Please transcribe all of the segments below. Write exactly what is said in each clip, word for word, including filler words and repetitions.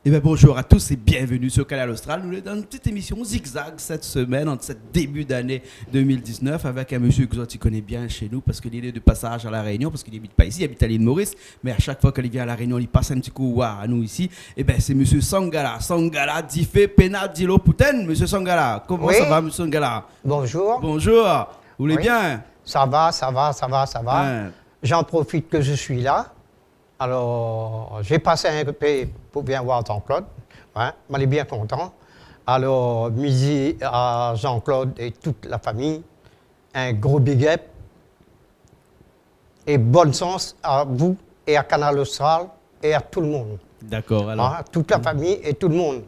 Eh ben, bonjour à tous et bienvenue sur Kanal Austral. Nou lé dan in ti émisyon Zigzag sèt semèn, an sèt débu d'ané deux mille dix-neuf, avèk in mésyé ke zot i koné bien shé nou, parske li lé de pasaz a La Rényon, parske li abit pa isi, li abit a lil Moris, mé a shak foi ke li vien a La Rényon, li pas in ti kou oir anou isi. Eh ben, sé mésyé Sangala. Sangala, difé, péna, dilo, poutèn. Mésyé Sangala, koman sa va, mésyé Sangala ? Bonjour. Bonjour. Ou lé bien ? Ça va, ça va, ça va, ça va. J'en profite que je suis là. Alors, j'ai passé un peu pour bien voir Jean-Claude. Ouais, moi, je suis bien content. Alors, mi di à Jean-Claude et toute la famille, un gros big up. Et bonne chance à vous et à Kanal Austral et à tout le monde. D'accord, alors. Hein, toute la famille et tout le monde.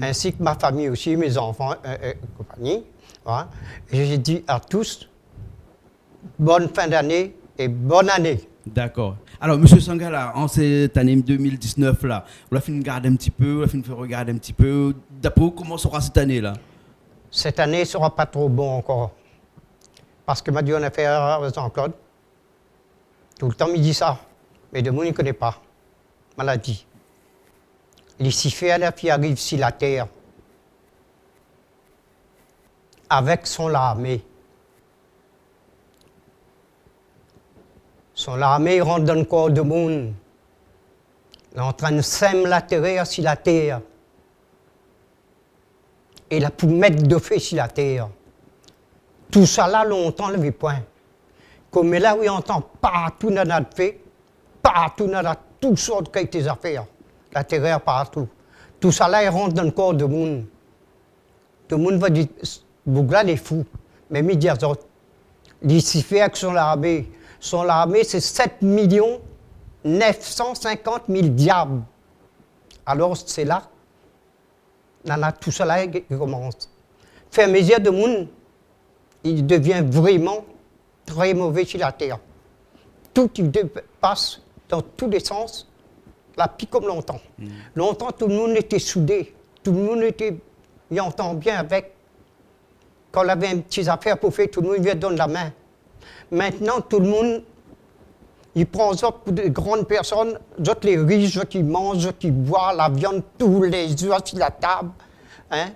Ainsi que ma famille aussi, mes enfants, euh, euh, compagnie. Hein. Et je dis à tous, bonne fin d'année et bonne année. D'accord. Alors, mésyé Sangala, an sèt ané deux mille dix-neuf la, ou la fine gard in ti pé, ou la fine fé regard in ti pé, d'apré ou, koman sera sèt ané la ? Cette année sera pas trop bon encore. Parce que ma di, on a fait erreur avec Jean-Claude. Toultan mi di sa, mé demoun i koné pa. Maladi. Lisifèr la fine ariv si la tèr avèk son larmé. Son larmé i rant dan kor demoun. Li antrinn sèm la tèrèr si la tèr. É la pou mèt dofé si la tèr. Tousala, lontan, lavé poin. Koméla, ou antann partou nana dofé, partou nana tout sort kalité zafèr. La tèrèr partou. Tousala i rant dan kor demoun. Demoun va di, boug-la lé fou. Mé mi di azot, Lisifèr avèk son larmé. Son larmé, sé sèt milion nèf san sinkant mil diab. Alor, sé la nana tousala i komans. Fé mézir demoun, i devien vréman trè mové si la tèr. Tout i dépas dan tout lé sans, la pi kom lontan. Lontan, tout demoun lété soudé, tout demoun lété, i antann bien avèk. Kan lavé in ti zafèr pou fé, tout demoun i vien donn la min. Mintnan, tout demoun i pran zot pou dé gran pèrsone, zot lé rish, zot i manz, zot i boir, la viann tou lé zour si la tab, in.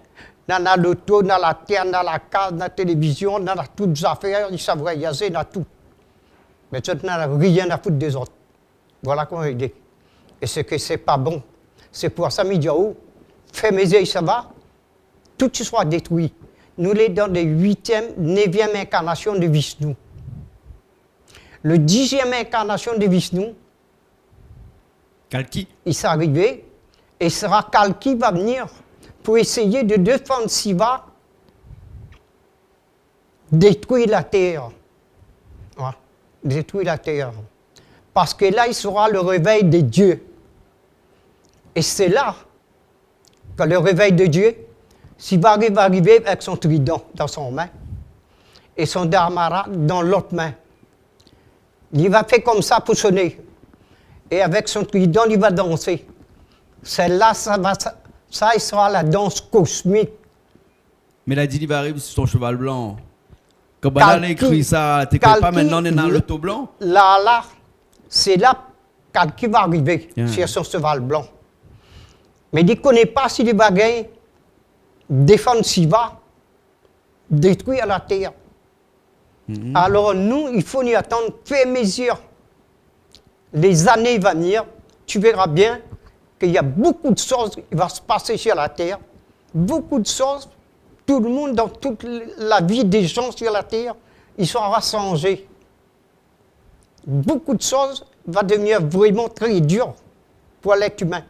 Nana loto, nana la tèr, nana la kaz, nana la télévizion, nana tout zafèr, i sa voiyazé, nana tout. Mé zot nana rien a fout dé zot. Voilà koman i lé. É sé ke sé pa bon. Sé pou sa mi di aou, fé mézir, sa va, tout i sera détrui. Nou lé dan le huitième, neuvième incarnation de Vishnu. Le dixième incarnation de Vishnu, Kalki. I sa arivé, é sera Kalki va vnir pou éséyé de défann Shiva, détrui la tèr. Ouais, détrui la tèr. Parske la, i sera le révèy dé dié. É sé la, kan le révèy dé dié, Shiva va arivé avèk son tridan dan son min é son dharmara dan lot min. Li va fé komsa pou soné. É avèk son tridan, li va dansé. Sèl-la, sa va, sa, sa i sera la dans kosmik. Mé la di li va ariv si son shoval blan. Kan banna la ékri sa, té kroi pa Kalki, mintnan néna loto blan ? La, la, sé la Kalki va arivé si son shoval blan. Mé li koné pa si li va gingn défann Shiva, détrui la tèr. Alor nou, i fo ni atann, fé mézir. Les années va vnir, tu verras bien qu'il y a beaucoup de choses qui va se passer sur la terre. Beaucoup de choses, tout le monde, dans toute la vie des gens sur la terre, i sera shanzé. Beaucoup de choses va devenir vraiment très dur pour l'être humain.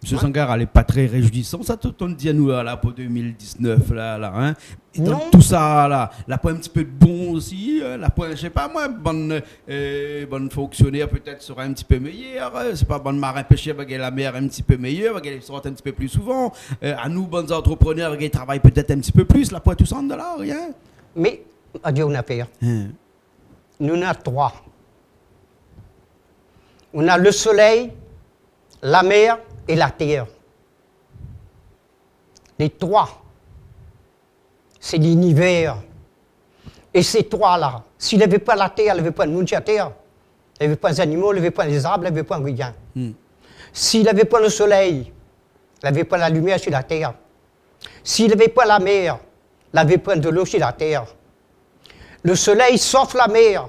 Mésyé Sangala, lé pa trè réjouisan sa, tout ou di anou la, la, pou deux mille dix-neuf la, la, in. É donk tousala, la poin in ti pé de bon osi, la poin, mi sé pa moin, bann, bann fonksionèr pétèt sera in ti pé méyèr, sé pa, bann marin-pèshèr va gingn la mèr in ti pé méyèr, va gingn sort in ti pé pli souvan. Anou, bann zantreprenèr, va gingn travay pétèt in ti pé plis, la poin tousa la, rien. Mé, adié, ou na pèr. Nou na troi. Ou na le solèy, la mèr é la tèr. Lé troi. Sé linivèr. É sé troi-la, si lavé poin la tèr, lavé poin moun si la tèr, lavé poin zanimo, lavé poin lé zab, lavé poin rien. Si lavé poin le solèy, lavé poin la limièr si la tèr. Si lavé poin la mèr, lavé poin dolo si la tèr. Lo solèy i sof la mèr,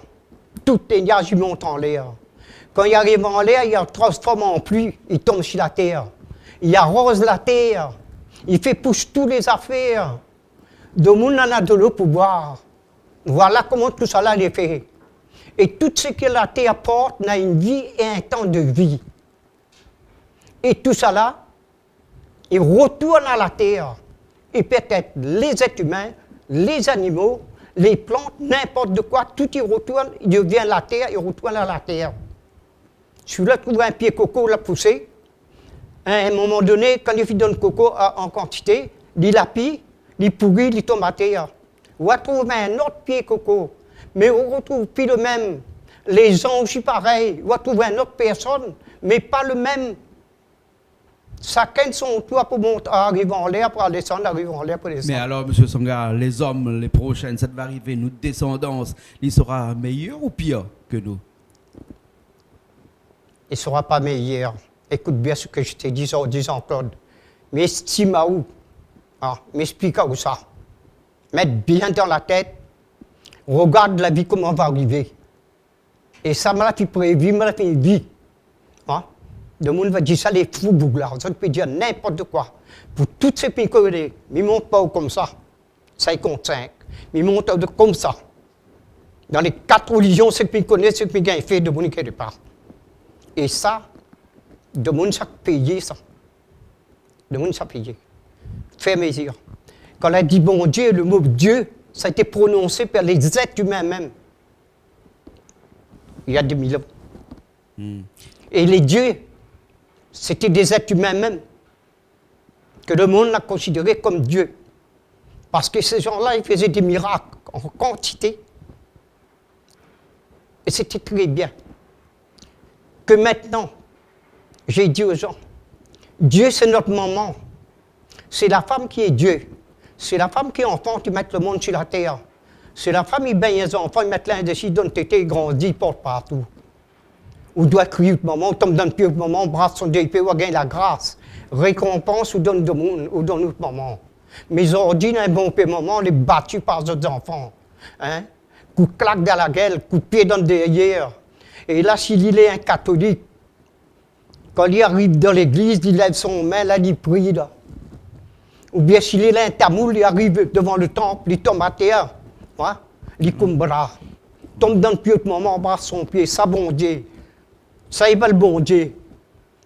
tout lé niaz i mont anlèr. Kan i ariv anlèr, i transform an pli, i tonm si la tèr. I aroz la tèr, i fé pous tout lé zafèr. Domoun néna dolo pou boir. Voila koman tousala lé fé. É tout sak la tèr i aport néna in vi é in tan de vi. É tousala, i retourn a la tèr. É pétèt lé zèt imin, lé zanimo, lé plant, ninport de koi, tout i retourn, i devien la tèr, i retourn a la tèr. Si ou la trouv in pié koko la pousé, a in moman doné, kan li fine donn koko a, an kantité, li la pi, li pouri, li tonm atèr. Ou va trouv in not pié koko, mé ou retrouv pi le mèm. Lé zan osi parèy, ou va trouv in not pèrsone, mé pa le mèm. Shakinn son tour pou mont, ariv anlèr, pou désann, ariv anlèr, pou désann. Mé alor, mésyé Sangar, lé zom, lé proshèn, sak va arivé, nout désandans, li sera méyèr ou pir ke nou ? I sera pa méyèr. Ékout bien sak mi di, Jean-, Jean-Claude. Mi èstim aou. A, mi èsplik aou sa. Mèt bien dan la tèt. Rogard la vi koman va arivé. É sa, ma la fine prévi, ma la fine vi. A ? Domoun va di sa lé fou, boug la. Zot i pé dir ninport koi. Pou tout sak mi koné, mi mont pa ou konmsa. Sinkant-sink. Mi mont aou konmsa. Dan lé kat rélizion, sak mi koné, sak mi gingn fé, domoun i koné pa. É sa, domoun sa péyé sa. Domoun sa péyé. Fé mézir. Kan la di Bondié, le mo Dié, sa la été prononsé par lé zèt imin mèm. Il y a deux mille ans. Hmm. É lé dié, sété dé zèt imin mèm. Ke le monn la konsidéré kom Dié. Parske sé zan-la, i fézé dé mirak an kantité. É sété tré bien. Ke mintnan, mi di o zan, Dié, sé nout momon. Sé la fanm ki lé Dié. Sé la fanm ki anfant, ki mèt le monn si la tèr. Sé la fanm i bingn lé zanfan, i mèt linz dési, i donn tété, i grandi, i port partou. Ou doi kriy out momon, ou tonm dan pié out momon, anbras son dé pié, ou gingn la gras. Rékonpans ou donn domoun, ou donn out momon. Mé zordi, néna bonpé momon lé bati par zot zanfan. In ? Kout klak dan la gèl, kout pié dan dèryèr. É la, si li lé in katolik, kan li ariv dan légliz, li lèv son min, la, li pri, la. Oubien si li lé in tamoul, li ariv dovan le tanp, li tonm atèr, in, li koumbra. Tonm dan pié out momon, anbras son pié, sa Bondié. Sa i vé Bondié.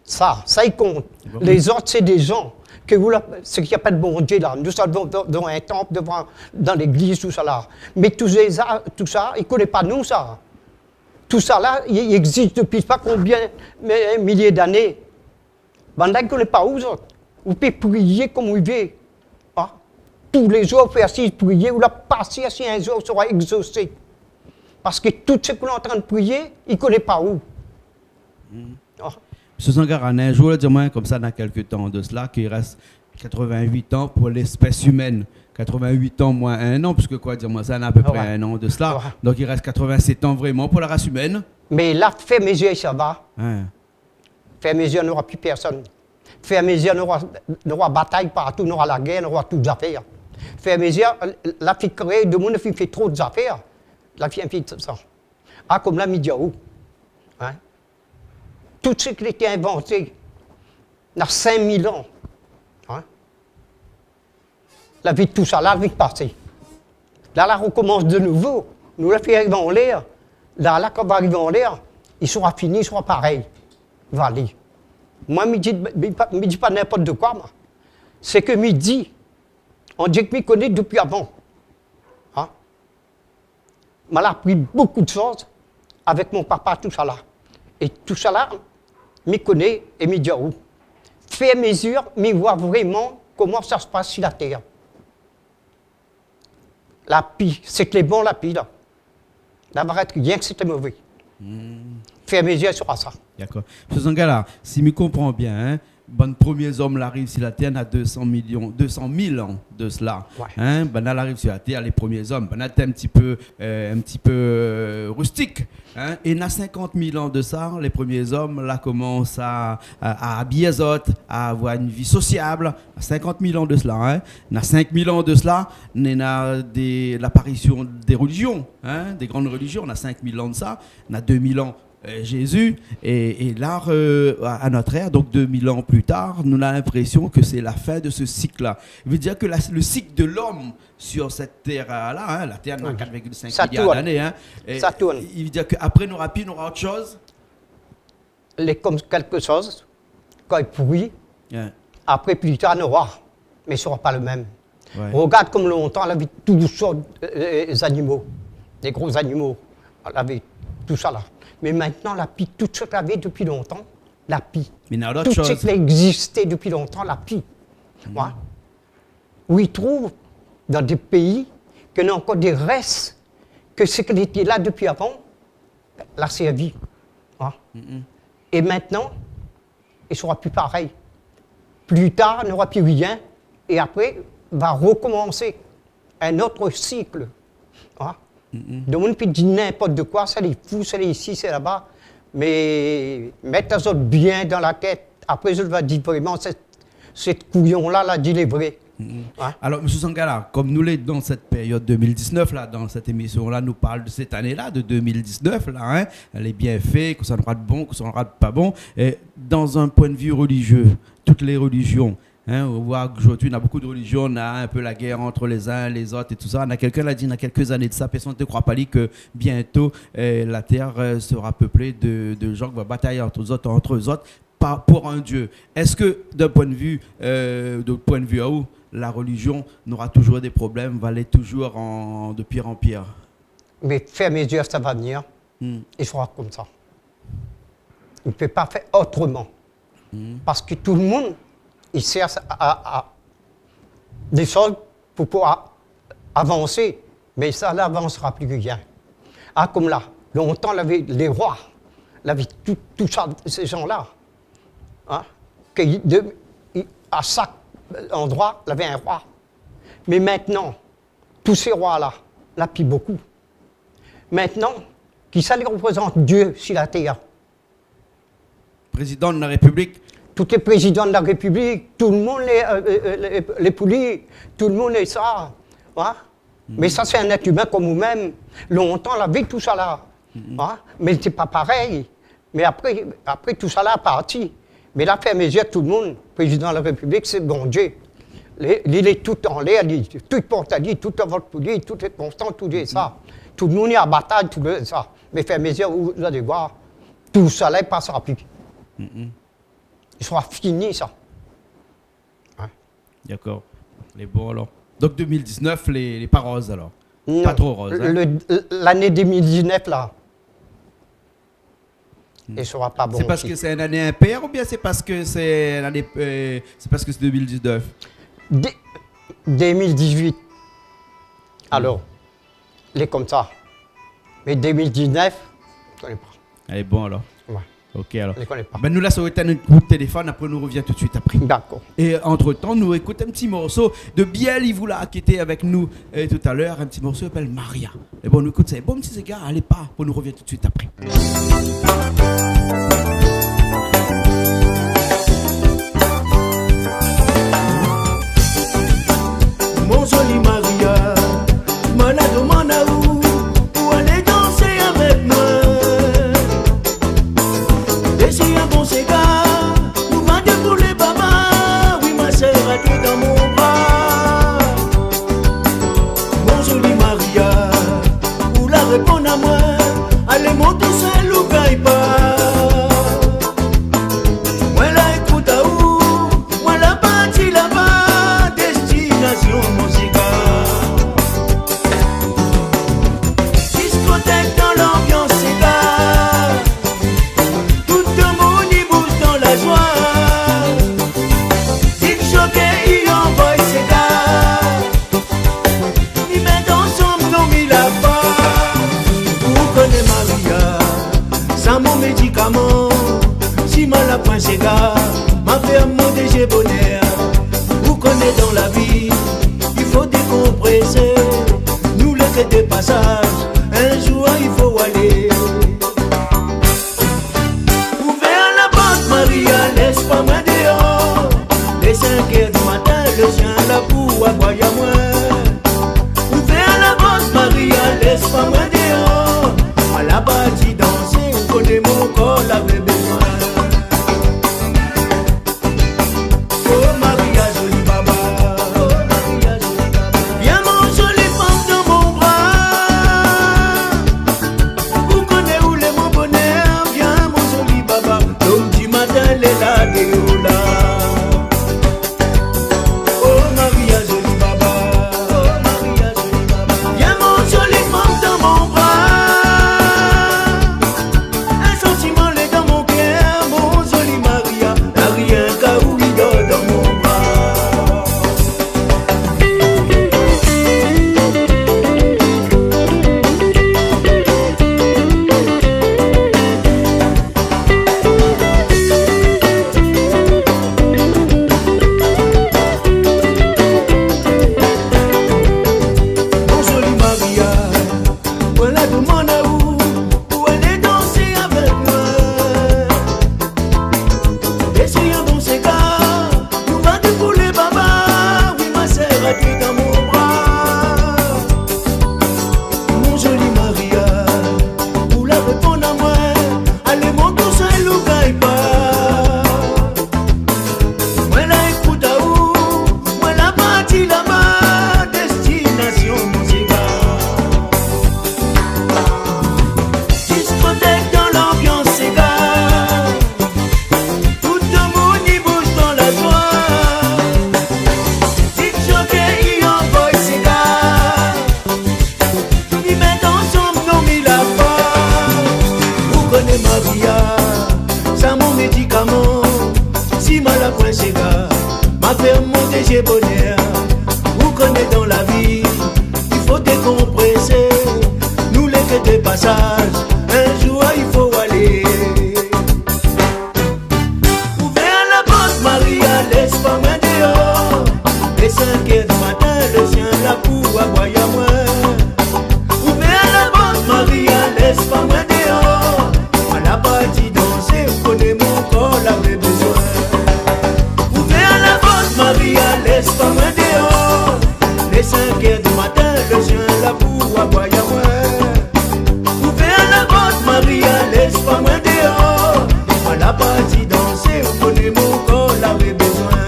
Sa, sa i kont. Bon. Lézot, sé dé zan ke ou la, sak i apèl Bondié la. Nou sa dovan, dovan, dovan in tanp, dovan, dan légliz, tousala. Mé tout sa, tout sa, i koné pa nou sa. Tousala, i, i égzis dopi pa konbien, mé, milié d'ané. Bann-la i koné pa ou zot. Ou pé priyé kom ou vé. A ? Tou lé zour, ou pé asiz priyé, ou la pa si, si in zour ou sera égzosé. Parske tout sak ou lé antrin priyé, i koné pa ou. Hmm. A. Mésyé Sangara, in zour, la di amoin, konmsa, na kèlk tan de sela, ki rès katrevin-uit an pou léspès imèn. Katrevin-uit an moin in an, puiske koi, di amoin sa, na apépré in an de sela. A oué. Donk, i rès katrevin-sèt an vréman pou la ras imèn. Mé la, fé mézir, sa va. In. Fé mézir, nora pi pèrsone. Fé mézir, nora, nora batay partou, nora la gèr, nora tout zafèr. Fé mézir, la fi kréé, domoun la fi fé tro zafèr. La fi invant sa. A, konm la mi di aou. In ? Tout sak lété invanté, na sink mil an. In ? La vi, tousala la vi pasé. La, la rokomans de nouvo. Nou la fé ariv anlèr. La, la, kan va ariv anlèr, i sera fini, i sera parèy. Va alé. Moin, mi di, mi pa, mi di pa ninport koi, moin. Sak mi di, an di ke mi koné dopi avan. In ? Ma la apri bonpé de shoz avèk mon papa, tousala. É tousala, mi koné é mi di aou. Fé mézir, mi voi vréman koman sa i spas si la tèr. La pi, sak lé bon, la pi la. La va rès rienk sak lé mové. Hmm. Fé mézir sera sa. Dakor. Mésyé Sangara, si mi konpran bien, in, bann promié zom la ariv si la tèr, na dé san milion, dé san mil an de sela. Ouais. Hein, banna la ariv si la tèr, lé promié zom, banna té in ti pé, euh, in ti pé, euh, ristik, hein. É na sinkant mil an de sa, lé promié zom la komans a, a, a abiyé azot, a avoir in vi sosiab. Na sinkant mil an de sela, hein. Na sink mil an de sela, néna dé, laparision dé relizion, hein, dé grann relizion. Na sink mil an de sa, na dé mil an, euh, Jézi, é, é la, euh, a, a nout èr, donk dé mil an pli tar, nou na linprésion ke sé la fin de se sik la. I vé dir ke la, le sik de lom sur sèt tèr la, hein, la tèr na, oui, kat virgil sink miliar d'ané, hein. Sa tourn. É sa tourn. I vé dir ke apré, nora pi, nora ot shoz. Lé kom kèlke shoz, kan li pouri, ouais, apré, pli tar, nora, mé sera pa le mèm. Ouais. Regard kom lontan, lavé tout sort, euh, euh, zanimo, dé gro zanimo, lavé tout sa la. Mé mintnan, la pi tout sak lavé dopi lontan, la pi. Mé na lot shoz. Tout sak la égzisté dopi lontan, la pi. Mhm. Ouais. Ou i trouv dan dé péi ke na ankor dé rès ke sak lété la dopi avan, la sèrvi. Hein ? Mm-mm. É mintnan, i sera pi parèy. Pli tar, nora pi rien. É apré, va rekomansé in ot sik. Hein ? Mm-mm. Domoun i pé dir ninport de koi, sa lé fou, sa lé isi, sa lé laba. Mé mèt azot bien dan la tèt. Apré, zot va dir vréman, sé sèt kouyon la, la di lé vré. Mhm. Hein ? Alor, mésyé Sangala, kom nou lé dan sèt périod dé mil diznèf la, dan sèt émision la, nou parl de sèt ané la, de dé mil diznèf la, hein, lé bienfé, kosa nora de bon, kosa nora de pa bon. É dan in poin de vi relizié, tout lé relizion, hein, ou voi zordi, na bonpé de relizion, na in pé la gèr ant lé zin, lé zot é tout sa. Na kèlkin la di, na kèlk zané de sa, pèrsone té kroi pa li ke bientôt, euh, la tèr, euh, sera peuplé de, de zan ki va batay ant zot, ant zot, pa pou in Dié. Èske, d'in poin de vi, euh, d'in poin de vi aou, la relizion nora touzour dé problèm, va alé touzour an, de pir an pir ? Mé fèr mézir, sa va vnir. Hmm. I sera komsa. I pé pa fèr otroman. Hmm. Parske tout le moun i shèrsh a, a, a dé shoz pou, pou a-, avansé, mé sa la avansra pli rien. Ah, kom la, lontan, lavé lé roi, lavé tout, tout sa, sé zan la. Hein ? Ke i, de, i, a shak landroi, lavé in roi. Mé mintnan, tout sé roi la, la pi bonpé. Mintnan, kisa i reprézant Dié si la tèr ? Prézidan de la Répiblik. Tout lé prézidan de la Répiblik, tout le moun lé, euh, euh, euh, lé, lé pou li, tout le moun lé sa. Hein ? Mm. Mé sa, sé in èt imin kom ou mèm. Lontan, lavé tout sa la. Mm. Hein ? Mé sé pa parèy. Mé apré, apré tout sa la la parti. Mé la, fèr mézir, tout le moun, prézidan de la Répiblik, sé Bondié. Li, li lé tout anlèr, li, tout i port ali, tout i vot pou li, tout lé konstan, tout lé sa. Mm. Tout le moun i a batay, tout lé sa. Mé fèr mézir, ou, ou la dé voir, tout sa la i pasra pi. Mm. I sera fini, sa. Hein ? Dakor. Lé bon, alor. Donk, dé mil diznèf, lé, lé pa roz, alor. Non. Pa tro roz, hein ? Le, lané dé mil diznèf, la, hmm, i sera pa bon osi. Sé parske sé in ané inpèr oubien sé parske sé in ané, euh, sé parske sé dé mil diznèf ? Dé-, dé mil dizuit. Alor, lé komsa. Mé dé mil diznèf, mi koné pa. Alé, bon, alor. Ouais. Ok, alor. Mi koné pa. Ben, nou la sort in kou téléfone, apré nou revien tout de suit apré. Dakor. É antretan, nou ékout in ti morso de Biel Ivoula ki lété avèk nou, euh, talèr, in ti morso i apèl Maria. É bon, nou ékout sa. Bon ti séga, alé pa, pou nou revien tout de suit apré. Mon zoli Maria, moin la domann aou pou alé dansé avèk moin. Dési in bon séga, nou va déboulé baba, oui, ma sèr, a tout dan mon bra. Mon zoli Maria, ou la réponn amoin, alé, mon tousèl, ou gingn pa. Moin la ékout aou, moin la parti laba, destinasion mon séga. Diskotèk dan lanbians séga. Tout domoun i bouz dan la zoi. Disc jockey i anvoy séga. Mi mèt ansanm, non, mi la pa. Ou koné Maria, sa mon médikaman. Si ma la pwin séga, ma fé mon dézé bonèr. Ou koné dan la vi, i fo dékonpresé. Nou lé ke de pasaz, in zour i fo alé. Ouvèr la port, Maria, lès pa mwin déor. Lé sink èr di matin, le shien la pou aboy amwin. Ouvèr la port, Maria, lès pa mwin déor. Ala parti dansé, ou koné mon kor lavé bezwin. Oh Maria, zoli baba. Oh Maria, zoli baba. Vien mon zoli fanm dan mon bra. Ou koné ou lé mon bonèr, vien mon zoli baba. Lom di matin lé la déor la. Oh Maria, zoli baba. Oh Maria, zoli baba. Vien mon zoli fanm dan mon bra. In santiman lé dan mon kèr, mon zoli Maria, na rienk aou i dor dan mon bra. Mon zoli Maria, mwin la domann aou pou alé dansé avèk mwin. É si an dan séga, nou va déboulé baba, wi ma sèr, atann dan mon bra. Mon zoli Maria, ou la réponn amwin, alé mon dousèl ou gingn pa. Mwin la ékout aou, mwin la parti laba, destinasion mon séga. Diskotèk dan lanbians séga. Tout domoun i bouz dan la zwa. Disjoké i anvoy séga. I mèt ansanm non mi la pa. Ou koné Maria, sa mon médikaman. Si ma la pwin séga, ma fé mon dézé bonèr. Ou koné dan la vi, i fo dékonpresé. Nou lé ke de pasaz, in zour i fo alé. Ouvèr la port, Maria, lès pa mwin déor. Lé sink èr di matin, le shien la pou aboy amwin. Ouvèr la port, Maria, lès pa mwin déor. Ala parti dansé, ou koné mon kor lavé bezwin. Ouvèr la port, Maria, lès pa mwin déor. Lé sink èr di matin, le shien la pou aboy amwin. Ouvèr la port, Maria, lès pa mwin déor. Mwin la parti dansé, ou koné mon kor lavé bezwin.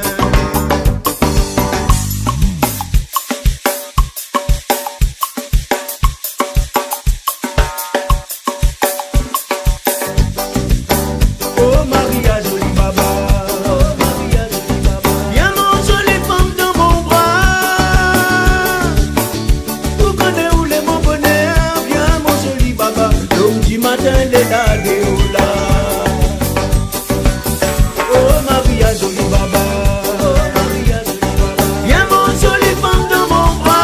Oh Maria, zoli baba. Oh Maria, zoli baba. Vien mon zoli fanm dan mon bra. Ou koné ou lé mon bonèr, vien mon zoli baba. Lom di matin lé la déor la. Oh Maria, zoli baba. Oh Maria, zoli baba. Vien mon zoli fanm dan mon bra.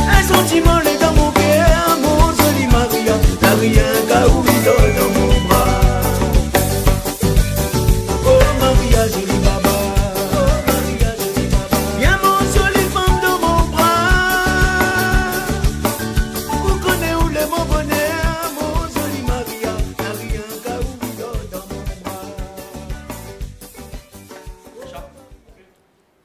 In santiman lé dan mon kèr, mon zoli Maria, na rienk aou i dor dan mon bra. Oh Maria, zoli baba. Oh Maria, zoli baba. Vien mon zoli fanm dan mon bra. Ou koné ou lé mon bonèr, mon zoli Maria, na rienk aou i dor dan mon bra.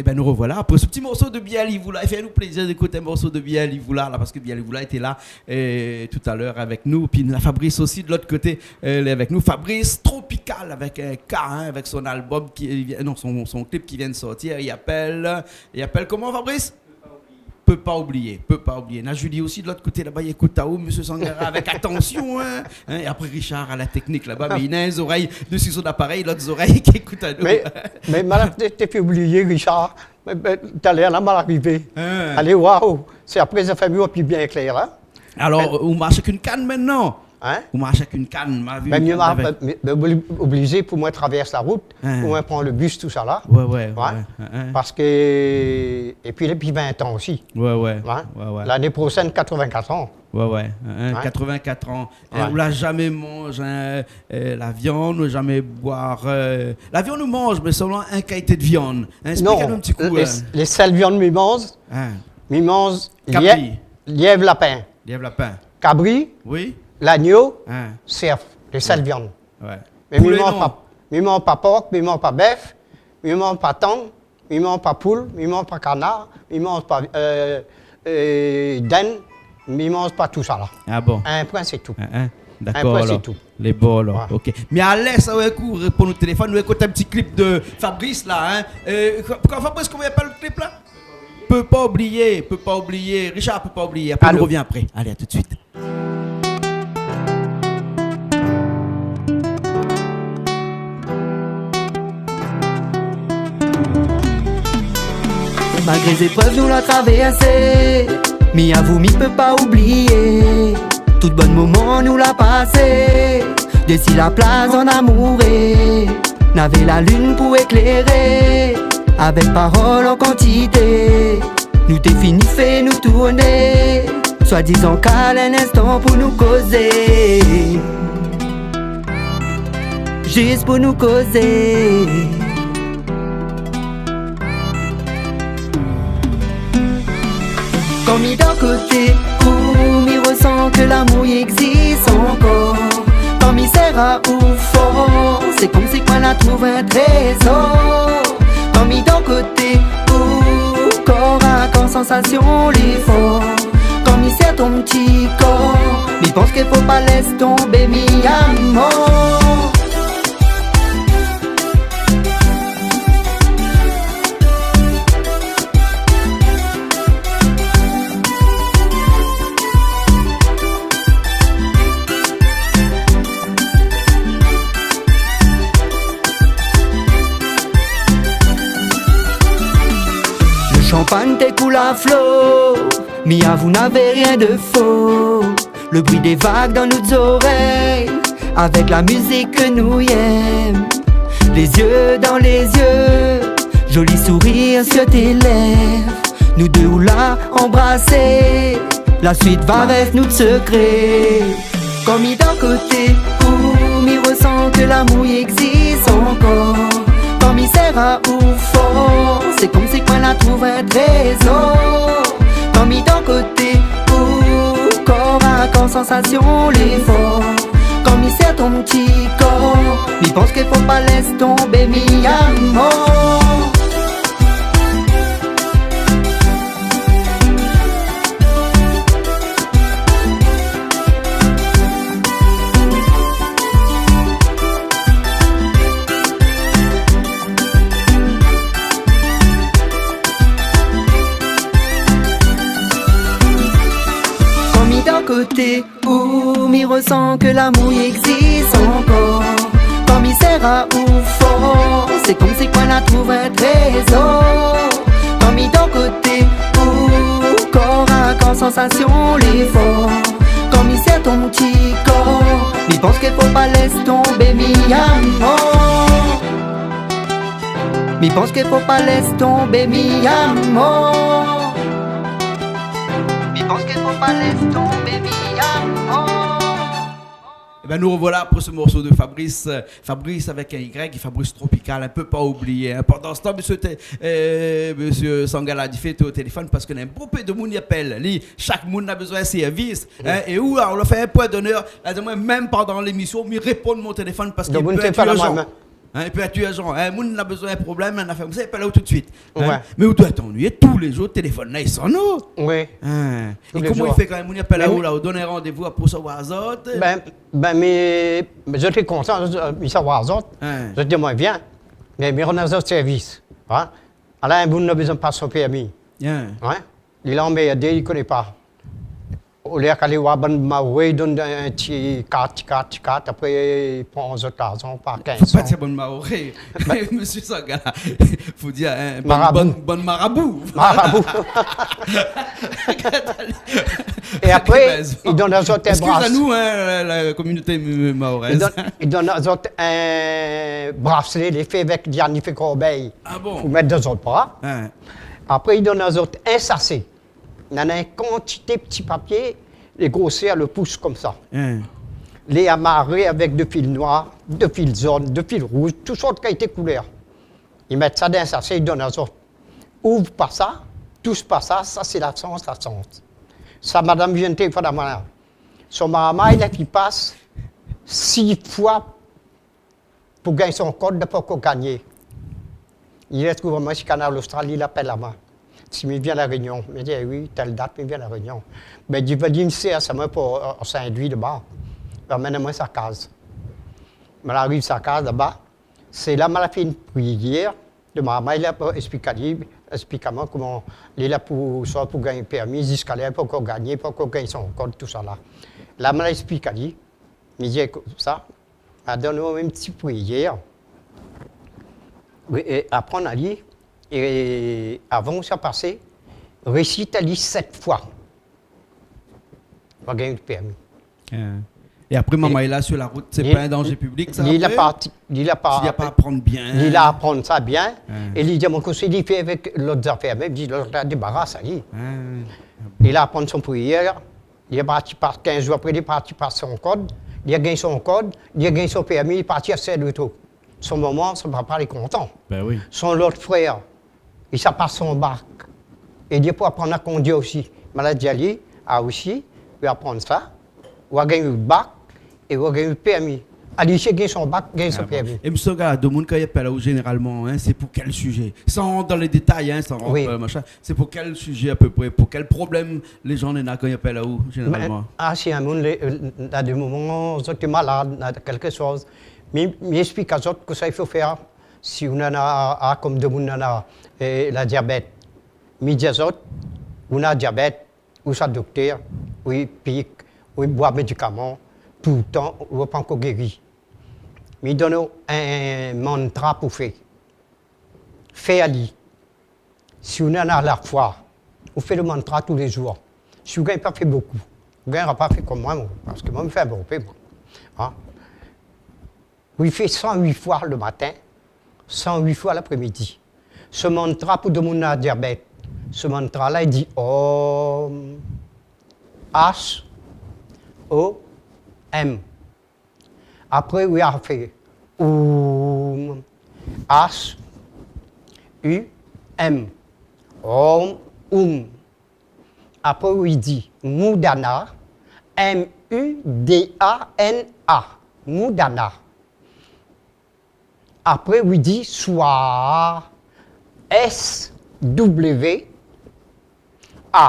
Ében, nou revoilà apré se ti morso de Biali Voula. I fé anou plézir d'ékout in morso de Biali Voula, la, parske Biali Voula lété la, euh, talèr avèk nou. Pi na Fabrice osi, de lot koté, euh, lé avèk nou. Fabrice Tropical avèk in K, in, avèk son albom ki, euh, non, son, son klip ki vien de sortir. I apèl, i apèl koman, Fabrice ? Pe pa oublié, pe pa oublié. Na Julie osi, de lot koté laba, i ékout aou, Mésyé Sangara, avèk atansion, in, in. É apré Richard a la teknik laba, mé li na in zorèy desi son aparèy, lot zorèy ki ékout anou. Mé, mé ma la té, té fé oublié Richard. Mé, mé, talèr la, ma la arivé. In. Alé, waouh, sé apré zafèr mi oi pli bien klèr, in. Alor, mé ou marsh èk in kann mintnan ? In ? Ou marsh èk in kann, ma vi. Bin, in kann, mi marsh, avèk, bin, mi, bin, obli-, oblizé pou moin travèrs la rout, in, pou moin pran le bis, tousala. Oué, oué, oué, in, in. Parske, épi, épi vin tan osi. Oué, oué. In ? Oué, oué. Lané proshèn, katrovin-kat an. Ouais, ouais, hein, hein, quatre-vingt-quatre ans. Hein, ou la zamé manz, hein, euh, la viann, ou zamé boir, euh, la viann ou manz, mé solman in kalité de viann. Hein, esplik anou in ti kou, lé, hein. Lé sèl viann mi manz, mi manz lièv, lièv lapin. Lièv lapin. Kabri, lagno, sèrf, lé sèl viann. Ouais. Mé mi manz pa, mi manz pa pork, mi manz pa bèf, mi manz pa tan, mi manz pa poul, mi manz pa kanar, mi manz pa, euh, euh, dinn, mi manz pa tousala. Ah bon ? In poin, sé tou. Hein, hein. Dakor, alor. In poin, sé tou. Lé bon, alor. Voilà. Ok. Mé alé, sa, ouais, kou, réponn o téléfone, nou ékout in ti clip de Fabrice, la, hein. Euh, ko-, ko-, Fabrice, koman i apèl lo clip, la ? Pé pa oublié, pé pa oublié. Richard, Pé pa oublié. Apré, nou rovien apré. Alé, à tout de suite. Malgré zéprèv nou la travèrsé, mi avou mi pé pa oublié tout bon moman nou la pasé. Dési la plaz an amouré, navé la lune pou ékléré, avèk parol an kantité. Nou té fini fé nou tourné, swadizan kal in instan pou nou kozé. Zis pou nou kozé. Kan mi dan koté ou, mi resan ke lamour i égzis ankor. Kan mi sèr aou for, sé konmsi ke moin la trouv in trézor. Kan mi dan koté ou, kor a kor, sansasion lé for. Kan mi sèr ton ti kor, mi pans ke fo pa lès tonbé, mi amor. Lo shanpagn té koul a flo, mi avou navé rien de fo. Lo bri dé vag dan nout zorèy, avèk la mizik ke nou yèm. Lé zié dan lé zié, zoli sourir sur tes lèvres. Nou dé ou la anbrasé, la suit va rès nout sekré. Kan mi dan koté ou, mi resan ke lamour i égzis ankor. Kan mi sèr aou for, sé konmsi ke moin la trouv in trézor. Kan mi dan koté ou, kor a kor, sansasion lé for. Kan mi sèr ton ti kor, mi pans ke fo pa lès tonbé, mi amor. Kan mi dan koté ou, mi resan ke lamour i égzis ankor. Kan mi sèr aou for, sé konmsi ke moin la trouv in trézor. Kan mi dan koté ou, kor a kor, sansasion lé for. Kan mi sèr ton ti kor, mi pans ke fo pa lès tonbé, mi amor. Mi pans ke fo pa lès tonbé, mi amor. Mi pans ke fo pa lès tonbé, mi amor. Eh ben, nous revoilà pour ce morceau de Fabrice. Fabrice avec un Y, Fabrice Tropical, in pé pa oublié, hein. Pandan se tan, mésyé Té-, euh, mésyé Sangala, li fé o téléfone parske néna bonpé de moun i apèl. Li, shak moun na bezoin sèrvis, hein. É ou, la, ou la fé in poin d'onèr. La di amoin, mèm pandan lémision, mi réponn mon téléfone parske i pé èt irjan. Hein, i pé èt irjan, hein, moun na bezoin in problèm, in nafèr konmsa, i apèl aou tout de suite, hein. Ouais. Mé ou doi atann, tou lé zour téléfone la i sonn, non ? Oui. Hein. Tou lé zour. É koman i fé kan in moun i apèl aou la, ou donn in randévou pou sa oir azot ? Ben, ben, mé, mé zot lé kontan, zot, mi sa oir azot. Hein. Zot di amoin vien. Mé, mé mi rann azot sèrvis, hein. Ala in moun na bezoin pas son pèrmi. Hein. Hein ? Li la anmèrdé, li koné pa. Olié ke alé oir bann maoré, i donn in ti kat, ti kat, ti kat, apré i pran zot larzan par kinz san. Fo pa dir bann maoré. Ben, mésyé Sangala, fo dir, hein, bann, marabout. Bann, bann marabout. Marabout. É apré, i donn azot in bras. Excusez-nous, hein, la, la communauté, euh, mahoraise. I donn, i donn azot in braslé, lé fé avèk, li fé korbèy. Ah bon ? Pou mèt dan zot bra. Hein. Apré, i donn azot in sashé. Néna in kantité ti papié, lé grosèr le pous konmsa. Hein. Lé amaré avèk de fil noir, de fil zone, de fil rouz, tout sort kalité koulèr. I mèt sa dan in sashé, i donn azot. Ouv pa sa, toush pa sa, sa sé la shans, la shans. Sa madam i vien téléfone amoin la. Son marmay la fé pas sis foi pou gingn son kod, la pankor gingné. Li la trouv amoin si Kanal Austral, li apèl amoin. Si mi vien La Rényon, mi di, eh oui, tèl dat, mi vien La Rényon. Bin, li di, vni sèrv amoin pou, euh, Sin-Lwi laba. Amenn amoin sa kaz. Moin la ariv sa kaz laba. Sé la moin la fé in priyèr. Lo marmay la pou ésplik ali, ésplik amoin koman li la pou sa, pou gingn pèrmi, ziska la pankor gingné, pankor gingn son kod, tousala. La moin la ésplik ali. Mi di, ékout sa, ma donn aou in ti priyèr. Oui, é aprann ali, é avan sa pasé, résit ali sèt foi. Ou va gingn pèrmi. Hein. É apré, marmay la, sur la route, sé pa in danzé piblik, sa, li la apré ? Parti, li la pa, si li la pa aprann bien. Li la aprann sa bien. Hein. É li di, mon konsèy, li fé avèk lot zafèr, mé li di, lot la débaras ali. Hein. Li la aprann son priyèr, li la parti pas kinz zour apré, li la parti pas son kod, li la gingn son kod, li la gingn son pèrmi, li la parti ashté lo trik. Son momon, son papa lé kontan. Bin oui. Son lot frèr, li sa pas son bak. É li pou aprann a kondui osi. Moin la di ali, ah osi, ou aprann sa, ou va gingn out bak, é ou va gingn out pèrmi. Ali osi gingn son bak, gingn son pèrmi. Ah bon. É msé Gala, domoun kan i apèl aou zénéralman, hein, sé pou kèl sizé ? San rant dan lé détay, hein, san rant, euh, machin. Sé pou kèl sizé apépré, pou kèl problèm lé zan néna kan i apèl aou zénéralman ? Ah, si in moun, lé, euh, na dé moman, zot lé malad, na kèlkshoz. Mi, mi ésplik azot kosa i fo fèr. Si ou néna, ah, konm domoun néna, eh, la diabèt. Mi di azot, ou néna diabèt, ou sa doktèr, ou i pik, ou i boir médikaman, toultan, ou pankor géri. Mi donn aou in mantra pou fé. Fé ali. Si ou néna la foi, ou fé lo mantra tou lé zour. Si ou gingn pa fé bokou, ou gingnra pa fé konm moin, moin, parske moin, mi fé in bonpé, moin. Hein ? Ou i fé san uit foi le matin, san uit foi laprémidi. Se mantra pou domoun na diabèt, se mantra la, i di Om, H O M. Apré, ou i fé Oum, H U M. Om, Oum. Apré, ou i di Mudana, M U D A N A, Mudana. Apré, ou i di Swaha, S W A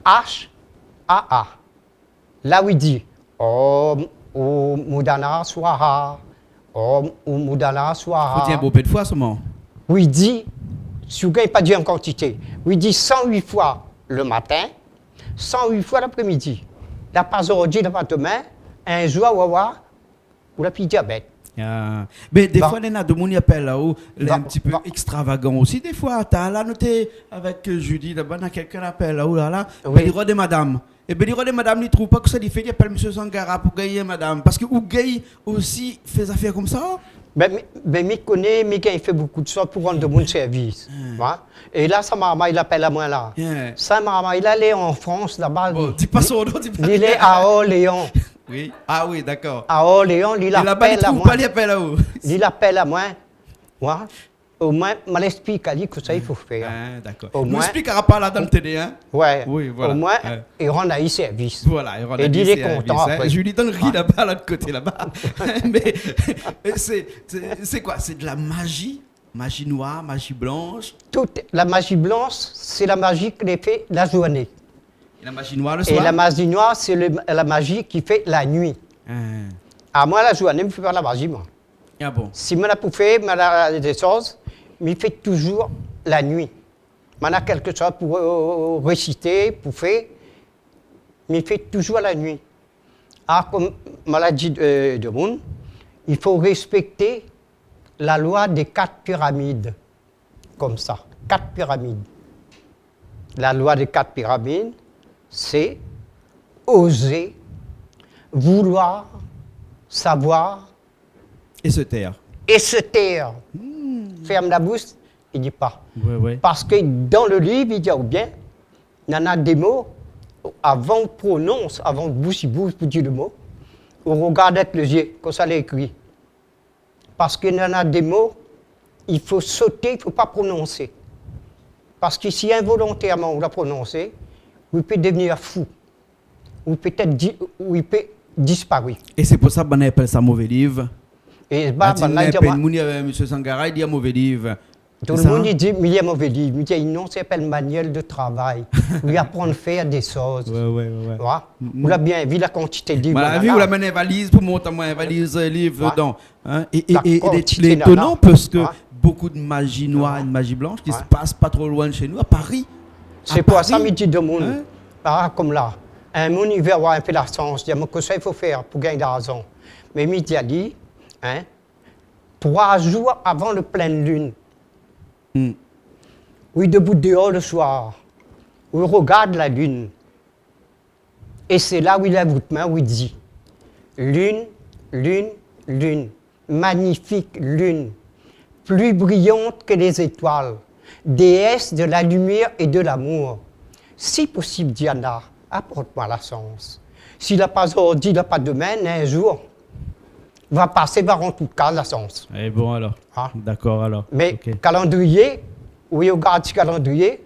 H A H. La ou i di Om, Om Mudana Swaha, Om, Om Mudana Swaha. Fo dir in bonpé de foi solman. Ou i di, si ou gingn pa dir an kantité, ou i di san uit foi le matin, san uit foi laprémidi. La pa zordi, la pa domin, in zour, ou va oir, ou la pi diabèt. Ah. Mé défoi, néna domoun i apèl aou, lé in ti pé ékstravagan osi, défoi. Talèr la, nou té avèk, euh, Julie, laba, na kèlkin i apèl aou, la, la. Oui. Bin, li rod madam. Ébin, li rod madam, li trouv pa kosa li fé, li apèl Mésyé Sangara pou gingn madam. Parske ou gingn osi fé zafèr konmsa. Bin, mi, bin, mi koné, mi gingn fé bokou de shoz pou rann domoun sèrvis. Hmm. Oué. É la, sa marmay la apèl amoin la. Hmm. Sa marmay la, lé an Frans, laba. Bon, li, di pa son non, di pa. Li lé a Orléan. Oui. Ah oui, dakor. A Orléan, li la apèl amoin. É laba, li trouv pa, li apèl aou. Li la apèl amoin. Oué. Omoin, ma la ésplik ali kosa i fo fèr. Ah, dakor. Omoin, nou ésplikra pa la dan la télé, hein. Oué. Oui, voilà. Omoin, i rann ali sèrvis. Voilà, i rann ali sèrvis, hein. É li lé kontan apré. Julie i donn ri laba, lot koté laba. Mé, mé sé, sé, sé koi ? Sé de la maji ? Maji noir, maji blansh. Tout, la maji blansh, sé la maji ki lé fé la zourné. É la maji noir le soir ? É la maji noir, sé le, la maji ki fé la nuit. Ah. Amoin, la zourné, mi fé pa la maji, moin. Ah bon ? Si moin na pou fé, moin na dé shoz, mi fé touzour la nuit. Moin na kèlkshoz pou, euh, résité, pou fé, mi fé touzour la nuit. Ah, konm ma la di, euh, domoun, i fo réspèkté la loi des quatre pyramides. Konmsa, quatre pyramides. La loi des quatre pyramides, sé oser, vouloir, savoir. Et se taire. Et se taire. Hmm. Fèrm la boush, i di pa. Oué, oué. Parske dan le liv, i di aou bien, Nana dé mo, avan ou pronons, avan ou boush i boush pou dir le mo, ou rogard èk le zié, kosa lé ékri. Parske nana dé mo, i fo soté, i fo pa prononsé. Parske si involontèrman ou la prononsé, ou pé devnir fou. Ou pétèt di-, ou i pé dispari. É sé pou sa bann i apèl sa mové liv. É ba, bann la i di amoin, moun, euh, Mésyé Sangara i di mové liv. Tout le moun i di, mé i di mové liv. Mi di, non, sa i apèl manuel de travay. Ou aprann fèr dé shoz. Ouais, ouais, ouais, ouais. Ou la bien vi la kantité de liv. Voilà, ou la amenn in valiz pou mont amoin in valiz, euh, liv dedan. Hein, é, é, é, é lé, lé étonan parske bonpé de maji noir é de maji blansh ki se pas pa tro loin de shé nou, a Pari. Sé pou sa mi di demoun, ah, konm la, in moun i vé avoir in pé larsans, di amoin kosa i fo fèr pou gingn larzan. Mé mi di ali, hein, troi zour avan le plèn lune, ou debout déor le soir, ou rogard la lune, é sé la ou i lèv out min, ou i di, lune, lune, lune, magnifique lune, plus brillante que les étoiles, déesse de la lumière et de l'amour. Si posib, Diana, aport amoin la shans. Si la pa zordi, la pa demin, in zour va pasé, va rant out kaz la shans. É bon alor. Ah. Dakor alor. Mé kalandriyé, ou i rogard si kalandriyé,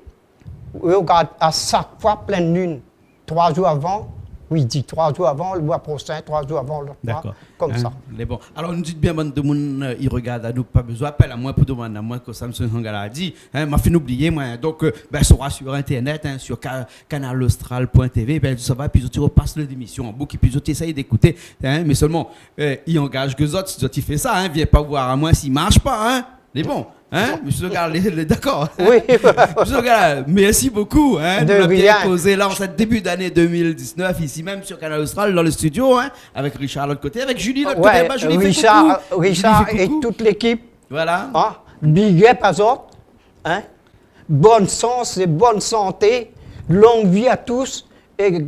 ou i rogard a shak foi plèn lune, troi zour avan, ou i di troi zour avan, le moi proshin, troi zour avan, lot moi, konmsa. Hein, lé bon. Alor, nou di bien, bann demoun, euh, i rogard anou, pa bezoin apèl amoin pou demann amoin kosa Mésyé Sangara la di, hein, ma fine oublié, moin. Donk, euh, bin, sora sur internet, hein, sur ka-, canal austral point T V, bin, sa va, pi zot i repas lémisyon an bouk, pi zot i éséy ékouté, hein, mé sèlman, euh, i angaz ke zot, si zot i fé sa, hein, vien pa voir amoin si i marsh pa, hein. Lé bon, hein, Mésyé Sangara, lé, lé dakor. Oui. Mésyé Sangara, mèrsi bokou, hein. De rien. Nou la bien kozé la, an sèt début d'ané deux mille dix-neuf, isi mèm sur Canal Austral, dan le studio, hein, avèk Richard lot koté, avèk Julie lot koté. Ouais, ba, Julie, fé Richard, koukou. Richard é tout lékip. Voilà. Hein, big up azot, hein. Bonn shans é bonn santé, long vi a tous, é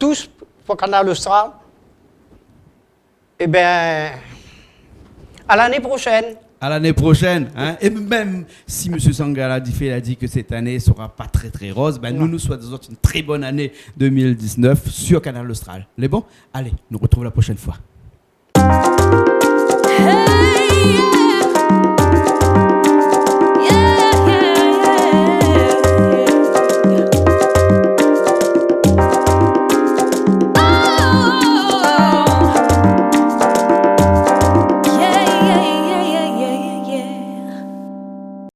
tous pou Canal Austral. Ében, à l'année prochaine. À l'année prochaine, hein. É mèm si Mésyé Sangara la di, la di ke sèt ané sera pa trè, trè roz, bin, nou, nou souèt azot in trè bone ané deux mille dix-neuf sur Canal Austral. Lé bon ? Alé, nou retrouv la proshèn foi.